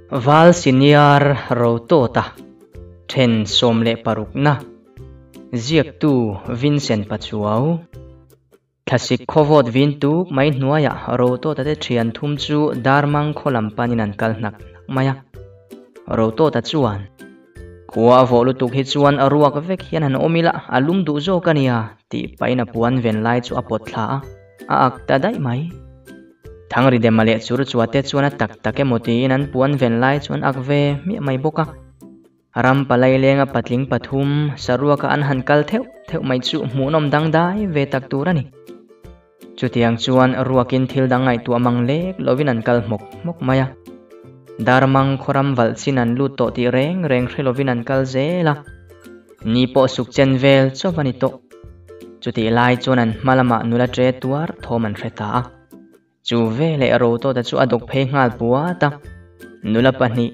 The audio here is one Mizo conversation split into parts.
Val Senior Rotawta then 16 na Ziaktu Vincent Pachuau Thlasik khawvawt vin tuk mai hnuaiah Rotawta te thian thum chu Darmang khaw lam panin an kal hnak hnak mai a. Rotawta chuan, Khua a vawh lutuk hi chuan a ruak vek hian han awm ila a lum duh zawk a nia tih pahin a puan ven lai chu a pawt thla a, a ak ta daih mai. Thangridema leh Churchua te chuan a tak tak emaw tiin an puan ven lai chu an ak ve hmiah mai bawk a. Ram palai lenga patling pathum saruaka an han kal theuh theuh mai chu hmuhnawm dangdai ve tak tur a ni. Chutiang chuan ruakin thil dang ngaihtuah mang lek lovin an kal hmawk hmawk mai a. Darmang khawram valh chin an lut tawh tih reng reng hre lovin an kal zel a. Ni pawh suk chen vel chauh a ni tawh. Chutih lai chuan an hma lamah nula ṭe tuar thawm an hre ta a. Chu veleh Rotawta chu a dawk phei nghal puat a. Nula pahnih,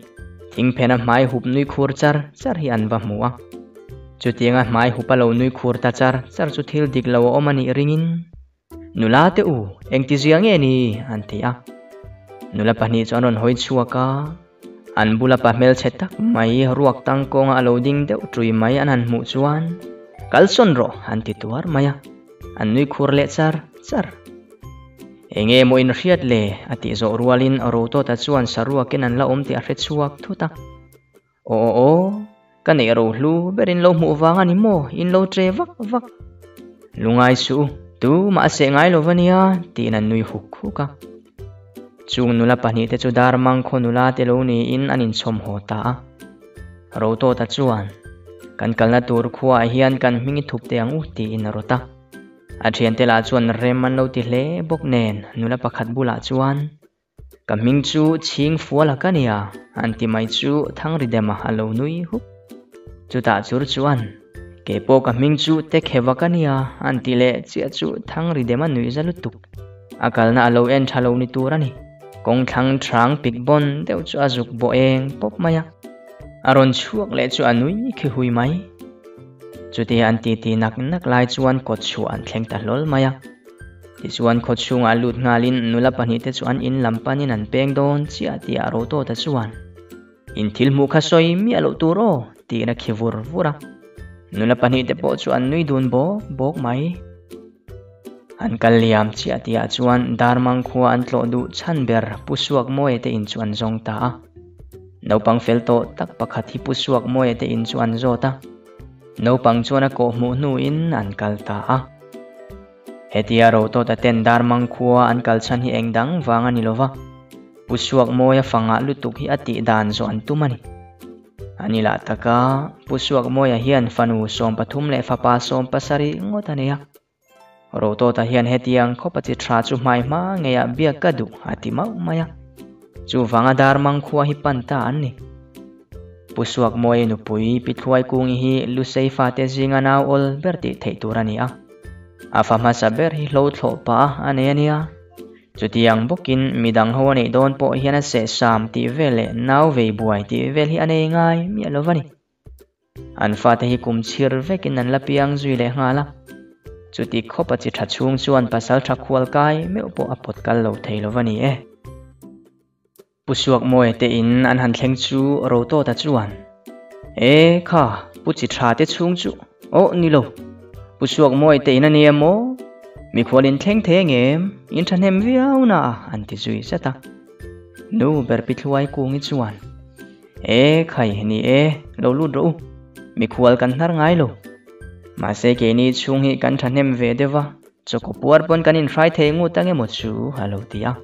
thingphena hmai hup nui khur char char hi an va hmu a. Chutianga hmai hup a lo nui khur ta char char chu thil dik lo a awm a nih ringin, Nula te u, engtizia nge ni? an ti a. Nula pahnih chu an rawn hawi chhuak a. An bula pa hmelchhe tak mai ruak tang kawnga a lo ding deuh ṭui mai an han hmuh chuan, Kalsawn rawh! an ti tuar mai a. An nui khur leh char char. Enge maw in hriat le? a tih zawh rualin Rotawta chuan saruakin an la awm tih a hre chhuak thut a. Aw aw aw, ka neih rohlu ber in lo hmuh vang a ni maw? In lo tre vak vak. Lungai suh u, tumah a seh ngai lo va nia, tiin an nui huk huk a. Chung nula pahnih te chu Darmang khaw nula te lo niin an inchhawm haw ta a. Rotawta chuan, Kan kalna tur khuaah hian kan hming i thup teh ang u, tiin a rawt a. A thiante lah chuan rem an lo ti hle bawk nen nula pakhat bulah chuan, Ka hming chu Chhing Fuala ka nia, an ti mai chu Thangridema a lo nui hup. Chutah chur chuan, Kei pawh ka hming chu Tekheva ka nia, an ti leh chiah chu Thangridema nui za lutuk. A kalna a lo en tha lo ni tur a ni. Kawngthlang thrang pik bawn deuh chu a zuk bawh eng pawp mai a. A rawn chhuak leh chu a nui khi hui mai. Chutia an titi nak nak lai chuan kawt chhuah an thleng ta hlawl mai a. Tichuan khaw chhungah lut nghalin nula pahnih te chu an in lam panin an peng dawn chiah tih a ro tawt a chuan, In thil hmuh kha sawi miah loh tur aw, tiin a khi vur vur a. Nula pahnih te pawh chu an nui dun bawk bawk mai. An kal liam chiah tihah chuan Darmang khua an tlawh duh chhan ber Pu Suakmawia te in chu an zawng ta a. Naupang fel tawh tak pakhat hi Pu Suakmawia te in chu an zawt a. Naupang chuan a kawh hmuh hnuin an kal ta a. Hetia Rotawta ten Darmang khua an kal chhan hi eng dang vang a ni lo va, Pu Suakmawia fangah lutuk hi a tih dan zawh an tum a ni. A ni lah taka, Pu Suakmawia hian fanu 13 leh fapa 17 ngawt a nei a. Rotawta hian hetiang khawpa chi tha chu hmai hma ngeiah biak ka duh a ti mauh mai a. Chuvanga Darmang khua hi pan ta an ni. Pu Suakmawia nupui Pi Thluaikungi hi Lusei fate zinga nau awl ber tih theih tur a ni a. A fa hmasa ber hi hlo thlawh pah a nei a nia. Chutiang bawkin midang ho a neih dawn pawh hian a sehsam tih vel leh nau vei buai tih vel hi a nei ngai miah lo va ni. An fate hi kum chhir vekin an la piang zui leh nghal a. Chuti khawpa chi tha chhung chuan pasal tha khual kai meuh pawh a pawt kal lo thei lo va ni e. Pu Suakmawia te in an han thleng chu Rotawta chuan, E kha, Pu Chithra te chhung chu, aw ni lo, Pu Suakmawia te in a nia maw? Mikhual in thleng thei angem? In thahnem viau na a, an ti zui zat a. Nu ber Pi Thluai Kungi chuan, E khai, ni e, lo lut rawh u, mikhual kan hnar ngai lo. Mahse keini chhung hi kan thahnem ve deuh va, Chawkaw puar pawn kan inhrai thei ngut ang emaw chu a lo ti a.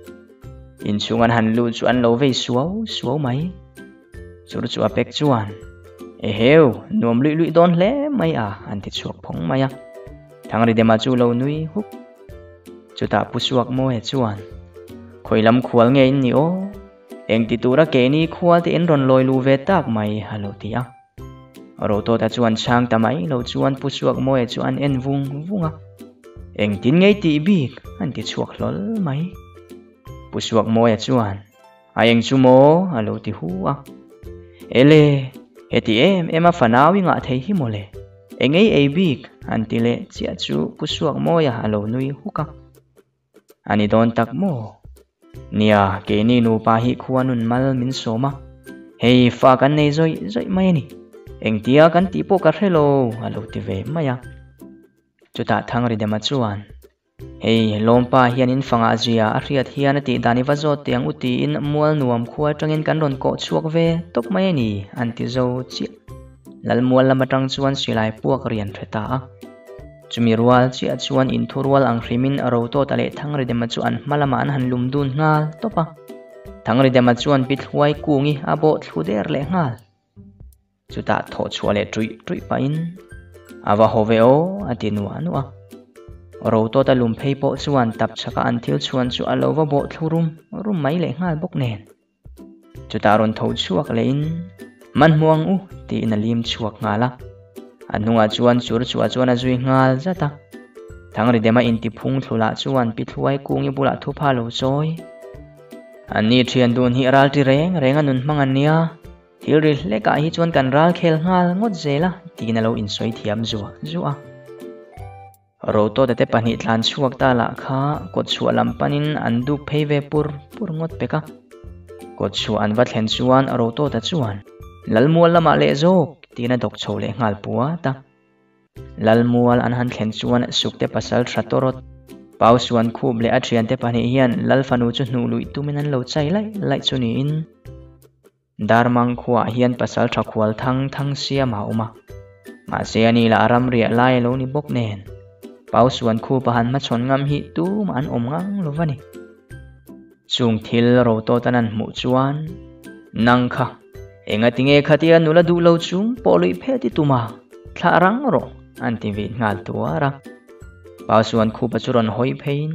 Inchhung an han lut chu an lo vei suau suau mai. Chur chu a pek chuan, Eheu, nuam luih luih dawn hle mai a, an ti chhuak phawng mai a. Thangridema chu lo nui huk. Chutah Pu Suakmawia chuan, Khawi lam khual nge in ni aw? Engti tura keini khual te in rawn lawi lu ve tak mai, a lo ti a. Rotawta chuan chhang ta mai lo chuan Pu Suakmawia chu an en vung vung a, Engtin ngei tih bik an ti chhuak hlawl mai. Pu Suakmawia chuan, A eng chu maw? a lo ti hu a. Ele, heti em em a fanau i ngah thei hi mawle, eng ei ei bik an ti leh chiah chu Pu Suakmawia a lo nui huk a. A ni dawn tak maw? Nia, keini nupa hi khua nun mal min sawm a. Hei fa kan nei zawih zawih mai a ni. Engtia kan tih pawh ka hre lo, a lo ti ve mai a. Chutah Thangridema chuan, Hei, Lawmpa hian in fangah zia a hriat hian a tih dan i va zawt teh ang u tiin mual nuam khua atangin kan rawn kawh chhuak ve tawp mai a ni, an ti zo chiah. Lalmual lam atang chuan silai puak rian hre ta a. Chumi rual chiah chuan inthurual ang hrimin Rotawta leh Thangridema chu an hma lamah an han lum dun nghal tawp a. Thangridema chuan Pithluai Kungi a bawh thlu der leh nghal. Chutah thawh chhuah leh ṭuih ṭuih pahin, A va haw ve aw, a ti nuah nuah a. Rotawta lum phei pawh chuan tap chhaka an thil chhuan chu a lo va bawh thlu rum rum mai leh nghal bawk nen. Chutah rawn tho chhuak lehin, Man hmu ang u, tiin a lim chhuak nghal a. A hnungah chuan chur chhuah chuan a zui nghal zat a. Thangridema intiphung thlu lah chuan Pi Thluai Kungi bulah thupha lo chawi. Anni ṭhian dun hi ral ṭi reng reng a nun hmang an nia. Thil ri hlekah hi chuan kan ral khel nghal ngawt zel a, tiin a lo insawi thiam zuah zuah a. Rotawta te pahnih tlan chhuak ta lah kha kawt chhuah lam panin an duk phei ve pur pur ngawt pek a. Kawt chhuah an va thlen chuan Rotawta chuan, Lalmual lamah leh zawk, tiin a dawk chho leh nghal puat a. Lalmual an han thlen chuan Sukte pasal tha tawrawt, Pau Suan Khup leh a thiante pahnih hian Lal fanu chu hnuh luih tumin an lo chai laih laih chu niin, Darmang khuaah hian pasal tha khual thang thang siam a awm a. Mahse a ni lah a ram riah lai a lo ni bawk nen. Pau Suan Khupa han hmachhawn ngam hi tumah an awm ngang lo va ni. Chung thil rotawt an han hmuh chuan, Nang kha, engatinge khatia nula duh lo chung pawh luih phet i tum a, thlah rang rawh, an ti vit nghal tuar a. Pau Suan Khupa chu rawn hawi pheiin,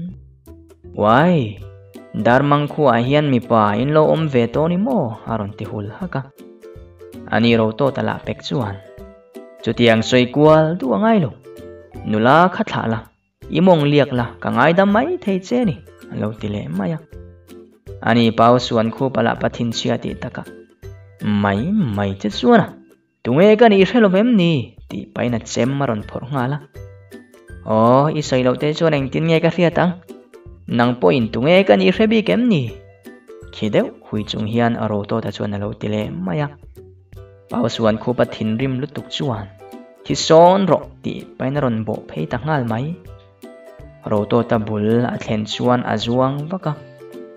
Uai! Darmang khuaah hian mipa in lo awm ve tawh ni maw? a rawn ti hul hak a. A ni ro tawt a lah pek chuan, Chutiang sawi kual duh a ngai lo. Nula kha thlah la, i mawng liak la, ka ngaidam mai thei che ni, a lo ti leh mai a. A ni Pau Suan khupa lah Pathinchhia tih takah, Mai mai che chuan a! Tunge ka nih hre lo vem ni? tih pahin a chem a rawn phawrh nghal a. Aw, i sawi loh te chuan engtin nge ka hriat ang? Nang pawhin tunge ka nih hre bik em ni? Khi deuh hui chung hian a Rotawta chuan a lo ti leh mai a. Pau Suan khupa thinrim lutuk chuan, Thi sawn rawh! tih pahin a rawn bawh phei ta nghal mai. Rotawta bul a thlen chuan a zuang vak a.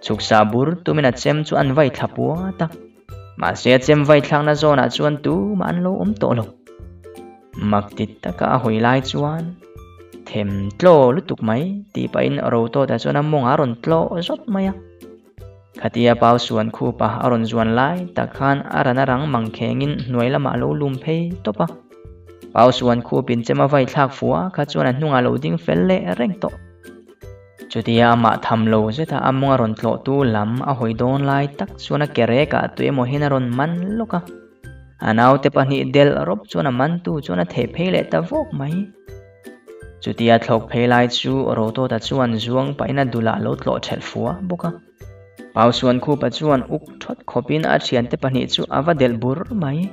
Chhuksa bur tumin a chem chu an vai thla puat a. Mahse a chem vai thlakna zawnah chuan tumah an lo awm tawh lo. Mak ti taka a hawi lai chuan them tlaw lutuk mai tih pahin Rotawta chuan a mawngah a rawn tlaw zawt mai a. Khatia Pau Suan khupa a rawn zuan lai tak khan a ran a rang mang khengin hnuai lamah a lo lum phei tawp a. Pau Suan khupin chem a vai thlak fuh a kha chuan a hnungah a lo ding fel leh reng tawh. Chutia amah tham lo zeta a mawng a rawn tlawhtu lam a hawi dawn lai tak chuan a ke rekah tui emaw hian a rawn man lawk a. A naute pahnih delh rawp chuan a mantu chuan a theh phei leh ta vawk mai. Chutia thlawk phei lai chu Rotawta chuan zuang pahin a dulah a lo tlawh ṭhelh fua bawk a. Pau Suankhupa chuan uk ṭhawt khawpin a ṭhiante pahnih chu a va delh bur mai.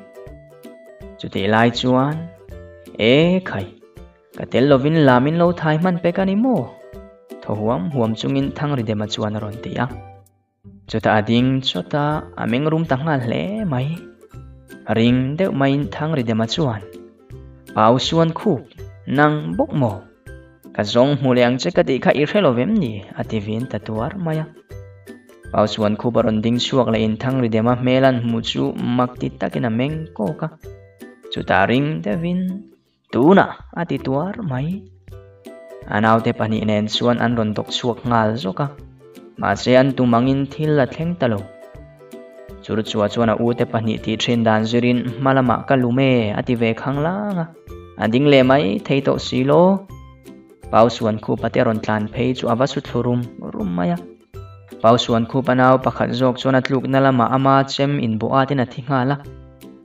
Chutih lai chuan, E khai! Ka tel lovin lam in lo thai hman pek a ni maw? Thaw huam huam chungin Thangridema chuan a rawn ti a. Chutah a ding chawt a, a meng rum ta nghal hle mai. Ring deuh maiin Thangridema chuan, Pau suan khup, nang bawk maw? Ka zawng hmu leh ang che ka tih kha i hre lo vem ni? a ti vin ta tuar mai a. Pau suan khup a rawn ding chhuak leh in Thangridema hmel an hmu chu mak ti takin a meng kawk a. Chutah ring deuhin, Tunah a ti tuar mai. A naute pahnih nen chuan an rawn dawk chhuak nghal zawk a, mahse an tum angin thil a thleng ta lo. Churchua chuan a ute pahnih tih thin dan zirin hma lamah ka lum e a ti ve khang lang a, a ding leh mai thei tawh si law. Pau Suan Khupa te rawn tlan phei chu a va su thlu rum rum mai a. Pau Suan Khupa nau pakhat zawk chuan a tlukna lamah ama chem inbawh at in a thi nghal a.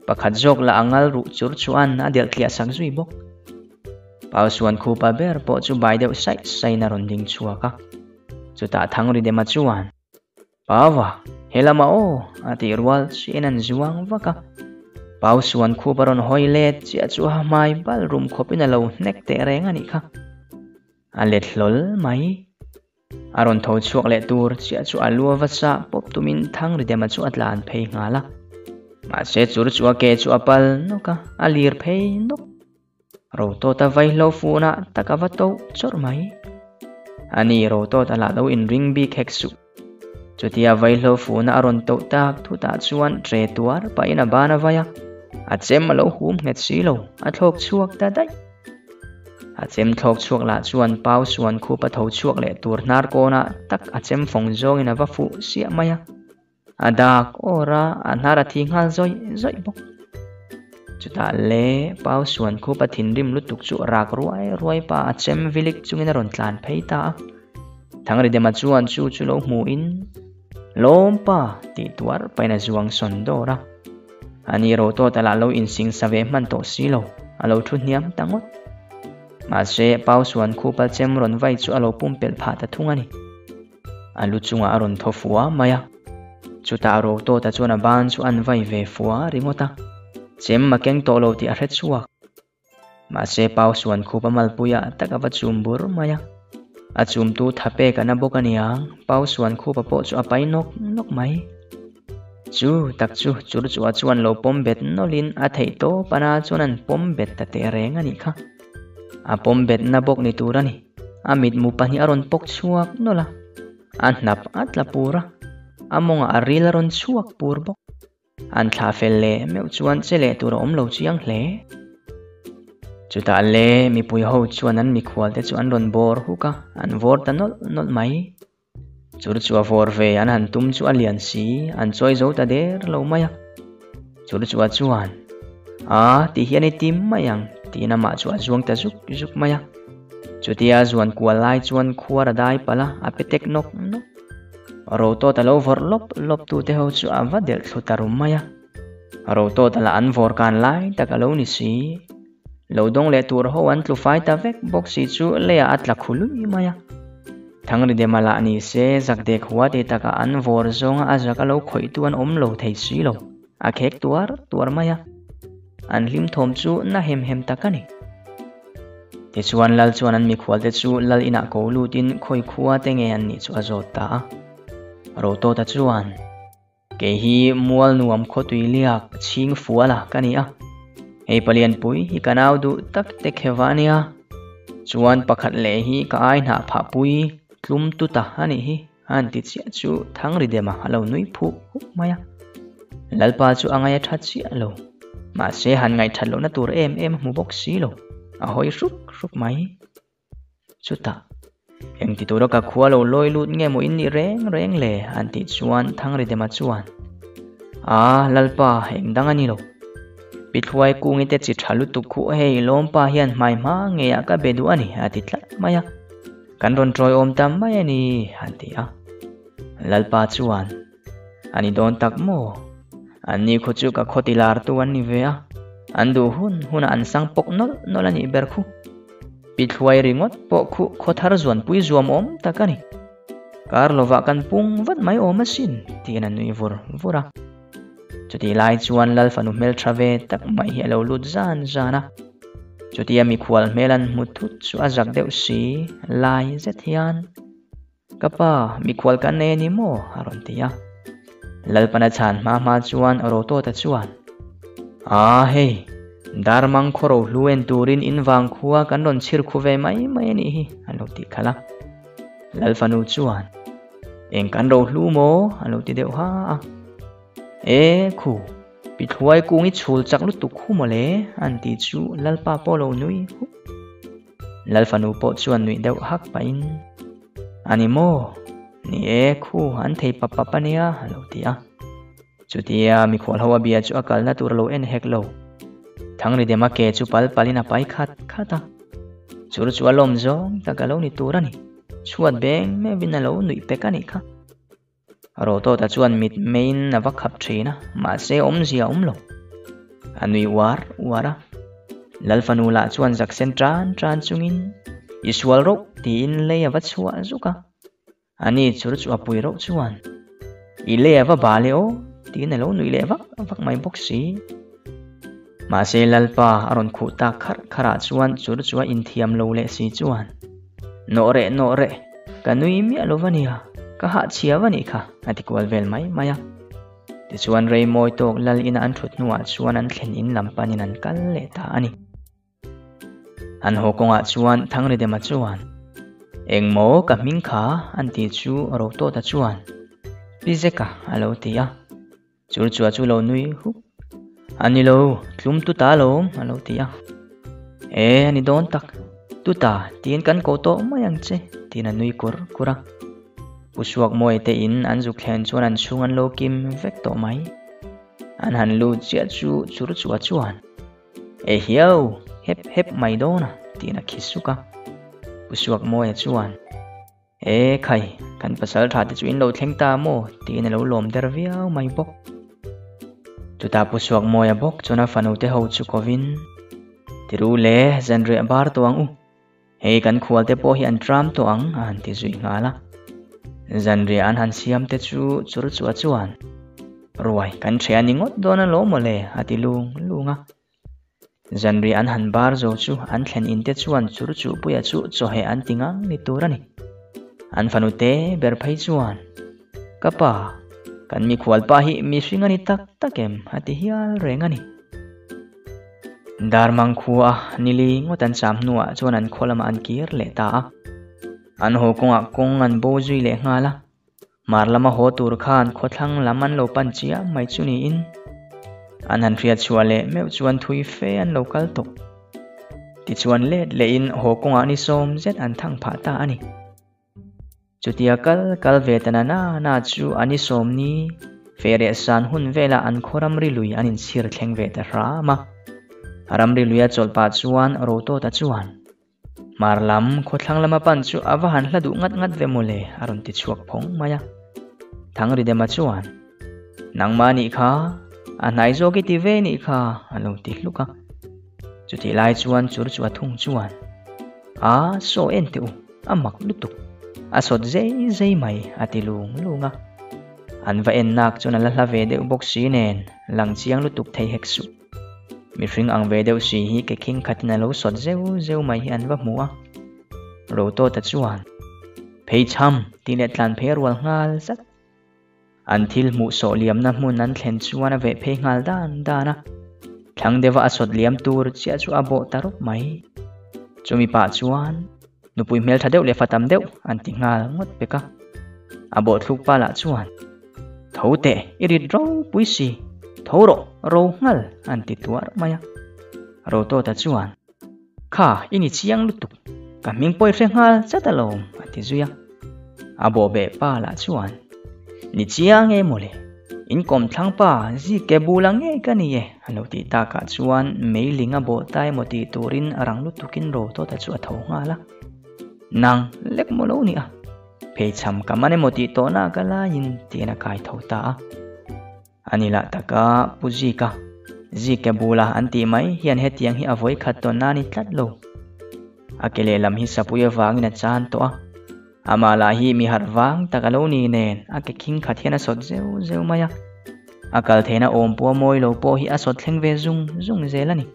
Pakhat zawk lah a ngal ruh chur chuan a delh tliah sak zui bawk. Pau Suan Khupa ber pawh chu bai deuh saih saihin a rawn ding chhuak a. Chutah Thangridema chuan, Paua, he lamah aw! a tih rual chiahin an zuang vak a. Pau Suan Khupa rawn hawi let chiah chu a hmai bal rum khawpin a lo hnek teh reng a nih kha. A let hlawl mai. A rawn tho chhuak leh tur chiah chu a lu a va chah pawp tumin Thangridema chu a tlan phei nghal a. Mahse chur chu a ke chu a pal nawk a, a lir phei nawk. Rotawta vaihlo funah tak a va to chawrh mai. Ani Rotawta lah lo inring bik hek suh. Chutia vaihlo funa a rawn toh tak thutah chuan tre tuar pahin a ban a vai a, a chem a lo hum nghet si lo, a thlawk chhuak ta daih. A chem thlawk chhuak lah chuan pau suan khup a tho chhuak leh tur hnar kawnah tak a chem fawng zawngin a va fuh siah mai a. A dak awr a, a hnar a thi nghal zawih zawih bawk. Chutah le pau suan khup a thinrim lutuk chu rak ruai ruai pa a chem vilik chungin a rawn tlan phei ta a. Thangridema chuan chu chu lo hmuhin, Lawm pa! tih tuar pahin a zuang sawn dawr a. Ani Rotawta lah lo insing sa ve hman tawh si lo, a lo thu hniam ta ngawt. Mahse, Pau suan khupa chem rawn vai chu a lo pumpelh phah ta thung a ni. A lu chungah a rawn thaw fua mai a. Chutah Rotawta chuan a ban chu an vai ve fua ringawt a. Chem a keng tawh lo tih a hre chhuak. Mahse Pau suan khup a malpuiah tak a va chum bur mai a. A chumtu tha pek a na bawk a niang, Pau suan khupa pawh chu a pai nawk nawk mai. Chu tak chu Churchua chuan lo pawm bet nawlhin a theih tawp ana chuan an pawm bet ta teh reng a nih kha. A pawm bet na bawk ni tur a ni. A mitmu pahnih a rawn pawk chhuak nawlh a, a hnap a tla pur a, a mawngah a ril a rawn chhuak pur bawk. An thlah fel leh meuh chuan che leh tur a awm lo chiang hle. Chutah le mipui ho chuan an mikhual te chu an rawn bawr huk a, an vawr ta nawlh nawlh mai. Chur chu a vawr ve an han tum chu a lian si, an chawi zo ta der lo mai a. Chur chu a chuan, A, ti hian i tim mai ang, tiin amah chu a zuang ta zuk zuk mai a. Chutia a zuan kual lai chuan khuar a dai palh a, a pe tek nawk nawk. Rotawt a lo vawrh lawp lawp tu te ho chu a va delh thlu ta rum mai a. Rotawt a lah an vawr kan lai tak a lo ni si. Lo dawng leh tur ho an tlu fai ta vek bawk si chu leiah a tla khu lui mai a. Thangridema lah ni se zak dek hua ti takah an vawr zawnga a zak a lo khawih tu an awm lo thei si lo. A khek tuar tuar mai a. An hlim thawm chu na hem hem tak a ni. Tichuan Lal chuan an mikhualte chu Lal inah ko lutin khawi khua te nge an nih chu a zawt ta a. Rotawta chuan, Kei hi mual nuam khawtui liak chhing fuala ka ni a. Hei palianpui hi ka nau duh tak te kheva a nia. Chuan pakhat leh hi ka ai hnah phahpui tlum tuta a nih hi. A han ti chiah chu Thangridema a lo nui phuh huk mai a. Lalpa chu a ngaih a tha chiah lo. Mahse han ngaihthat lohna tur em em a hmu bawk si lo. A hawi hruk hruk mai. Chutah, Engti tura ka khua lo lawi lut nge maw in nih reng reng le? an tih chuan Thangridema chuan, A, Lalpa, eng dang a ni lo. Pi Thluai Kungi te chi tha lutuk khuh hei lawmpa hian hmai hma ngeiah ka be duh a ni, a ti tlat mai a. Kan rawn tawiawm ta mai a ni, an ti a. Lalpa chuan, A ni dawn tak maw? Anni khu chu ka khaw tilartu an ni ve a, an duh hun hunah an sang pawk nawlh nawlh a nih ber khu. Pi Thluai ringawt pawh khu khaw thar zuanpui zuam awm tak a ni. Kar lovah kan pung vat mai awm asin, tiin a nui vur vur a. Chutih lai chuan Lal fanu hmeltha ve tak mai hi a lo lut zan zan a. Chutia mikhual hmel an hmu thut chu a zak deuh si lai zet hian, Ka pa, mikhual kan nei a ni maw? a rawn ti a. Lalpana chhan hma hma chuan Rotawta chuan, A hei, Darmang khaw rohlu en turin in vang khua kan rawn chhir khu ve mai mai a nih hi, a lo tih khalh a. Lal fanu chuan, Eng kan rohlu maw? a lo ti deuh ha a. E khu, Pi Thluai kung i chhul chak lutuk khu mawle, an ti chu Lalpa pawh lo nui huk. Lal fanu pawh chuan nuih deuh hak pahin, A ni maw? Ni e, khu an thei pap pap a nia, a lo ti a. Chutia mikhual ho a bia chu a kalna tur a lo en hek lo. Thangridema ke chu pal palin a pai khat khat a. Chur chu a lawm zawng tak a lo ni tur a ni. Chhuat beng meuhin a lo nuih pek a nih kha. Rotawta chuan mit meiin a va khap thin a, mahse awmzia a awm lo. A nui uar uar a. Lalfanu lah chuan zak sen tan tan chungin, I sual rauh tiin lei a va chhuah zuk a. Ani chur chu a pui rauh chuan, I lei a va bal e aw tiin a lo nuih leh vak vak mai bawk si. Mahse Lalpa a rawn khuh tak kharh kharh ah chuan chur chu a inthiam lo leh si chuan, Nawh reh nawh reh, ka nui miah lo va nia, ka hah chhia va nih kha, a ti kual vel mai mai a. Tichuan rei mawi tawk lal ina an thut hnuah chuan an thlen in lam panin an kal leh ta a ni. An haw kawngah chuan Thangridema chuan, Engmaw ka hming kha? an ti chu Rotawta chuan, Pi Zeka a lo ti a. Churchua chu lo nui huk. A ni lo, tlum tuta alawm, a lo ti a. E, a ni dawn tak. Tuta, tiin kan ko tawh mai ang che, tiin a nui kur kur a. Pu Suakmawia te in an zuk thlen chuan an chhung an lo kim vek tawh mai. An han lut chiah chu Churchua chuan, E hiau, hep hep mai dawn a, tiin a khi suk a. Pu Suakmawia chuan, E khai, kan pasal tha te chu in lo thleng ta maw? tiin a lo lawm der viau mai bawk. Chutah Pu Suakmawia bawk chuan a fanu te ho chu kovin, Tiru le, zanriah bar tawh ang u. Hei kan khual te pawh hi an tram tawh ang a han ti zui nghal a. Zanriah an han siam te chu Churchua chuan, Ruai, kan ṭheh a ni ngawt dawn alawm mawle a ti lung lung a. Zanriah an han bar zo chu an thlen in te chuan chur chuhpuia chu chawheh an ti ngang ni tur a ni. An fanu te ber phei chuan, Ka pa, kan mikhual pa hi mihring a ni tak tak em? a ti hial reng a ni. Darmang khua nili ngawt an cham hnuah chuan an khaw lamah an kir leh ta a. An haw kawngah kawng an bo zui leh nghal a. Hmar lama haw tur khan khawthlang lam an lo pan chiah mai chu niin an han hriat chhuah leh meuh chuan thui fe an lo kal tawh. Tichuan let lehin haw kawngah ni sawm zet an thang phah ta a ni. Chutia kal kal ve ta na na na chu a ni sawm ni fe reh san hun velah an khaw ramri lui an inchhir thleng ve ta hram a. Ramri luia chawlh pah chuan Rotawta chuan Hmar lam, khawthlang lama pan chu a va han hla duh ngat ngat ve mawle, a rawn ti chhuak phawng mai a. Thangridema chuan, Nangmah nih kha, a hnai zawk i ti ve nih kha, a lo ti hluk a. Chutih lai chuan chur chu a thung chuan, A, saw en teh u, a mak lutuk, a sawt zei zei mai, a ti lung lung a. An va en nak chuan a la hla ve deuh bawk si nen, lang chiang lutuk thei hek suh. Mihring ang ve deuh si hi ke khing khatin a lo sawt zeuh zeuh mai hi an va hmu a. Rotawta chuan, Pheichham! tih leh tlan phei a rual nghal zat. An thil hmuh sawh liamna hmun an thlen chuan a veh phei nghal dan dan a. Thlang deuha a sawt liam tur chiah chu a bawh ta rawp mai. Chumi pah chuan, Nupui hmeltha deuh leh fa tam deuh an ti nghal ngawt pek a. A bawhthluk pa lah chuan, Tho teh, i rit ropui si, tho rawh, ro nghal an ti tuar mai a. Rotawta chuan, Kha, i ni chiang lutuk, ka hming pawh i hre nghal chat alawm a ti zui a. A bawhbeh pa lah chuan, Ni chiang e mawle, in kawmthlang pa zike bula ngei ka ni e a lo tih takah chuan meiling a bawh ta emaw tih turin rang lutukin Rotawta chu a tho nghal a. Nang, lek maw lo ni a, pheichham ka man emaw tih tawhna ka laiin tiin a kai tho ta a. A ni lah taka Pu Zika, Zike bula an tih mai hian hetiang hi a vawikhat tawn a ni tlat lo. A ke lehlam hi sapui avangin a chan tawh a. Amah lah hi mi harh vang tak a lo ni nen a ke khing khat hian a sawt zeuh zeuh mai a. A kal theihna awm pawh a mawi lo pawh hi a sawt thleng ve zung zung zel a ni.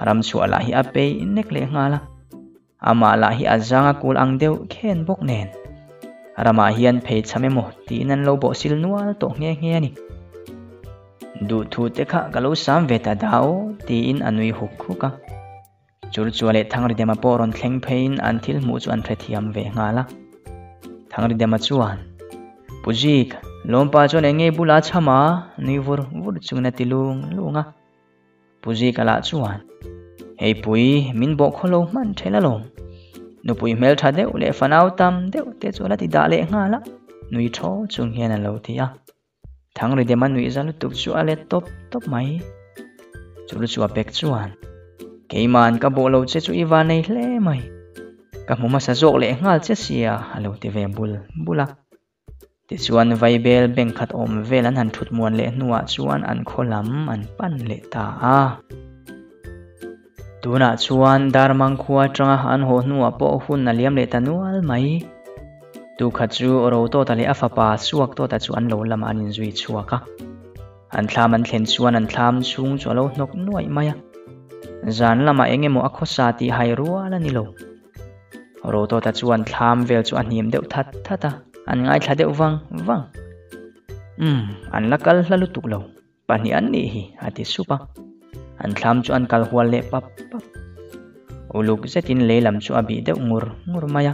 Ram chhuah lah hi a peih nek leh nghal a. Amah lah hi a zang a kul ang deuh khen bawk nen. Ramah hian phei cham emaw tiin an lo bawh sil nual tawh nghe nghe a ni. Duhthu te kha ka lo sam ve ta dau tiin a nui huk huk a. Churchua leh Thangridema pawh rawn thleng pheiin an thil hmuh chu an hrethiam ve nghal a. Thangridema chuan, Pu Zik, lawmpa chuan eng nge bula cham a? nui vur vur chungin a ti lung lung a. Pu Zika lah chuan, Hei pui, min bawh khaw lo hman ṭhel alawm. Nupui hmelṭha deuh leh fanau tam deuh te chu a la ti dah leh nghal a, nui ṭhaw chung hian a lo ti a. Thangridema nuih za lutuk chu a let tawp tawp mai. Chu lu chu a pek chuan, Keima'n ka bawh lo che chu i va nei hle mai. Ka hmu hmasa zawk leh nghal che sia, a lo ti ve bul bul a. Tichuan Vaibel bank khat awm vel an han thut muan leh hnuah chuan an khaw lam an pan leh ta a. Tunah chuan Darmang khua atanga an haw hnuah pawh hun a liam leh ta nual mai. Tukhat chu Rotawta leh a fapa Suaktawta chu an lo lamah an inzui chhuak a. An thlam an thlen chuan an thlam chhung chu a lo hnawk nuaih mai a. Zan lamah eng emaw a khawsa tih hai rual a ni lo. Rotawta chuan thlam vel chu a hnim deuh that that a, an ngaithla deuh vang vang. Umm, an la kal hla lutuk lo, pahnih an nih hi, a ti sup a. An thlam chu an kal hual leh pap pap. Uluk zetin lei lam chu a bih deuh ngur ngur mai a.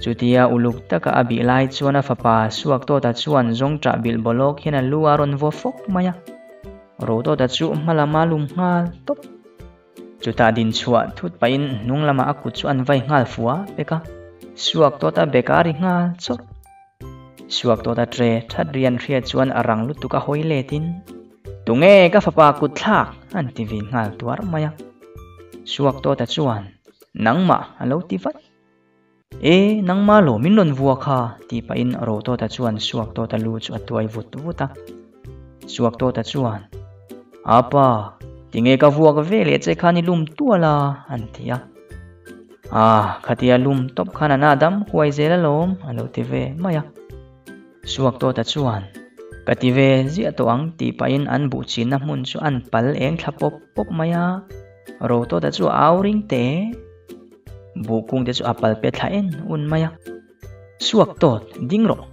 Chutia uluk taka a bih lai chuan a fapa Suaktawta chuan zawngṭah bilh bawlawk hian a lu a rawn vaw fawk mai a. Rotawta chu hma lama lum nghal tawp. Chutah din chhuah thut pahin hnung lamah a kut chu an vai nghal fua pek a, Suaktawta bek a ri nghal chawrh. Suaktawta tre that rian hria chuan a rang lutuk a hawi letin, Tunge ka fapa kut thlak? an ti vin nghal tuar mai a. Suaktawta chuan, Nangmah a lo ti vat. E, nangmah lo min rawn vua kha, tih pahin Rotawta chuan Suaktawta lu chu a tuai vut vut a. Suaktawta chuan, Apa, tinge ka vuak ve leh che khan i lum tual a, an ti a. Ah, khatia lum tawp khan a na dam huai zel alawm, a lo ti ve mai a. Suaktawta chuan, Ka ti ve ziah tawh ang, tih pahin an buh chinna hmun chu an pal eng thla pawp pawp mai a. Rotawta chu a au ring teh. Buh kung te chu a pal pe thla en un mai a. Suak tawt, ding rawh.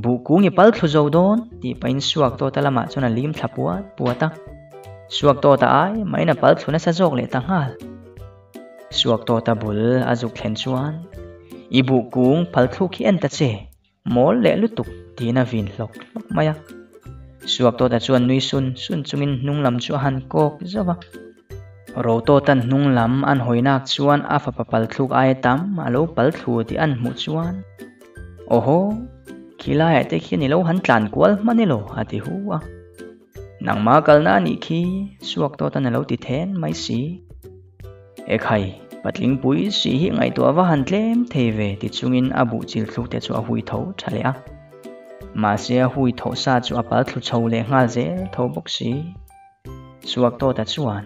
Buh kung i pal thlu zo dawn, tih pahin suak tawta lamah chuan a lim thla puat puat a. Suak tawta ai mahin a pal thlu nasa zawk leh ta nghal. Suak tawta bul a zuk thlen chuan, I buh kung pal thluk hi en ta che, Mawl leh lutuk tiin a vin hlawk hlawk mai a. Suaktawta chuan nui sun sun chungin hnung lam chu a han kawk zauh a. Rotawta'n hnung lam an hawi nak chuan a fapa palthluk aia tam a lo palthlu tih an hmuh chuan, Awhaw, khilaiah te khian i lo han tlan kual hman elaw? a ti hu a. Nangmah kalna a nih khi, Suaktawta'n a lo ti then mai si. Ekhai, patling pui si hi ngaihtuah va han tlem thei ve ti chungin a buh chil thluk te chu a hui tho tha leh a. Mahse a hui thawh sa chu a pal thlu chho leh nghal zel tho bawk si. Suaktawta chuan,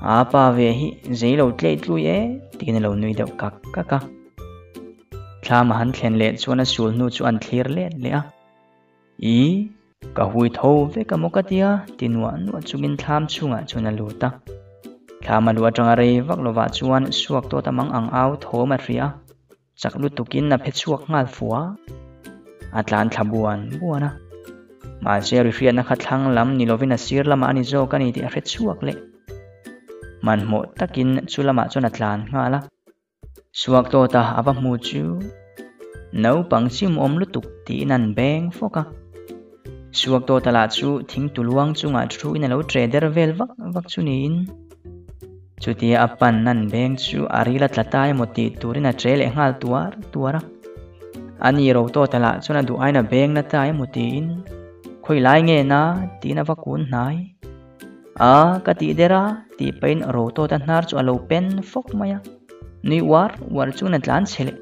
A pa ve hi zei lo tleih tlui e tiin a lo nui deuh kak kak a. Thlam a han thlen leh chuan a sul hnu chu an thlir let leh a. I, ka hui tho vek a maw ka tia, ti nuah nuah chungin thlam chhungah chuan a lut a. Thlam a luh atanga rei vak lovah chuan suak tawt a mang ang au thawm a hria a, chak lutukin a phe chhuak nghal fua. A tlan thla buan buan a. Mahse ri hriatna kha thlang lam ni lovin a sir lamah a ni zawk a ni tih a hre chhuak leh. Hmanhmawh takin chu lamah chuan a tlan nghal a. Suak tawta a va hmu chu naupang chimawm lutuk tiin an beng fawk a. Suak tawta lah chu thing tuluang chungah thu in a lo tre der vel vak vak chu niin chutia a pan an beng chu a ril a tla ta emaw tih turin a tre leh nghal tuar tuar a. Ani ro tawta lah chuan a duh aiin a beng na ta emaw tiin khawi lai nge na tiin a va kun hnai. A, ka tih der a, tih pahin Rotawta hnar chu a lo pen fawk mai a, nui uar uar chuan a tlan chhe leh.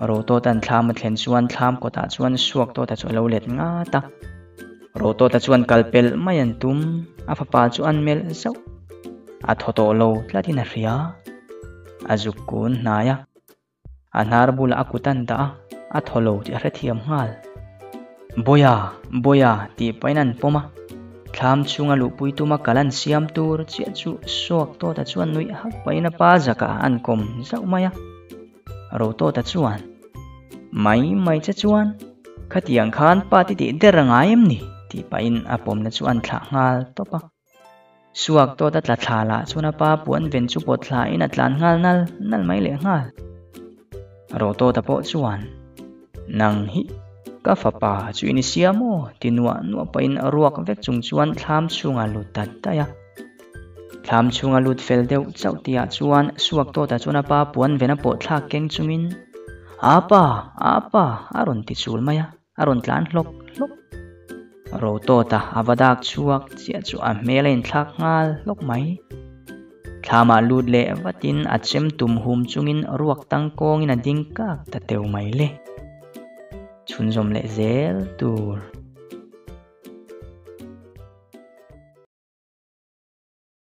Rotawta'n thlam a thlen chuan thlam kawtah chuan Suaktawta chu a lo let ngat a. Rotawta chuan kal pelh mai an tum, a fapa chu an melh zauh. A thaw tawh lo tlatin a hria. A zuk kun hnai a. A hnar bulah a kut an dah a, a thaw lo tih a hrethiam nghal. Bawia, Bawia tih pahin an pawm a, thlam chhunga luhpui tuma kal an siam tur chiah chu Suaktawta chuan nuih hak pahin a pa zakah an kawm zauh mai a. Rotawta chuan, Mai mai che chuan, khatiang khan pa ti tih der a ngai em ni? tih pahin a pawmna chu an thlah nghal tawp a. Suak tawt a tla thla lah chuan a pa puan ven chu pawt thla in a tlan nghal nal nal mai leh nghal. Rotawta pawh chuan, Nang hi ka fapa chu i ni sia maw? ti nuah nuah pahin ruak vek chung chuan thlam chhungah lut ta daih a. Thlam chhunga lut fel deuh chauh tihah chuan Suak tawta chuan a pa puan ven a pawh thlak keng chungin, Apa! Apa! a rawn ti chul mai a. A rawn tlan hlawk hlawk. Rotawta a va dak chhuak chiah chu a hmel a inthlak nghal hlawk mai. Thlamah lut leh vatin a chem tum hum chungin ruak tang kawngin a ding kak ta teu mai le. Chhunzawm leh zel tur.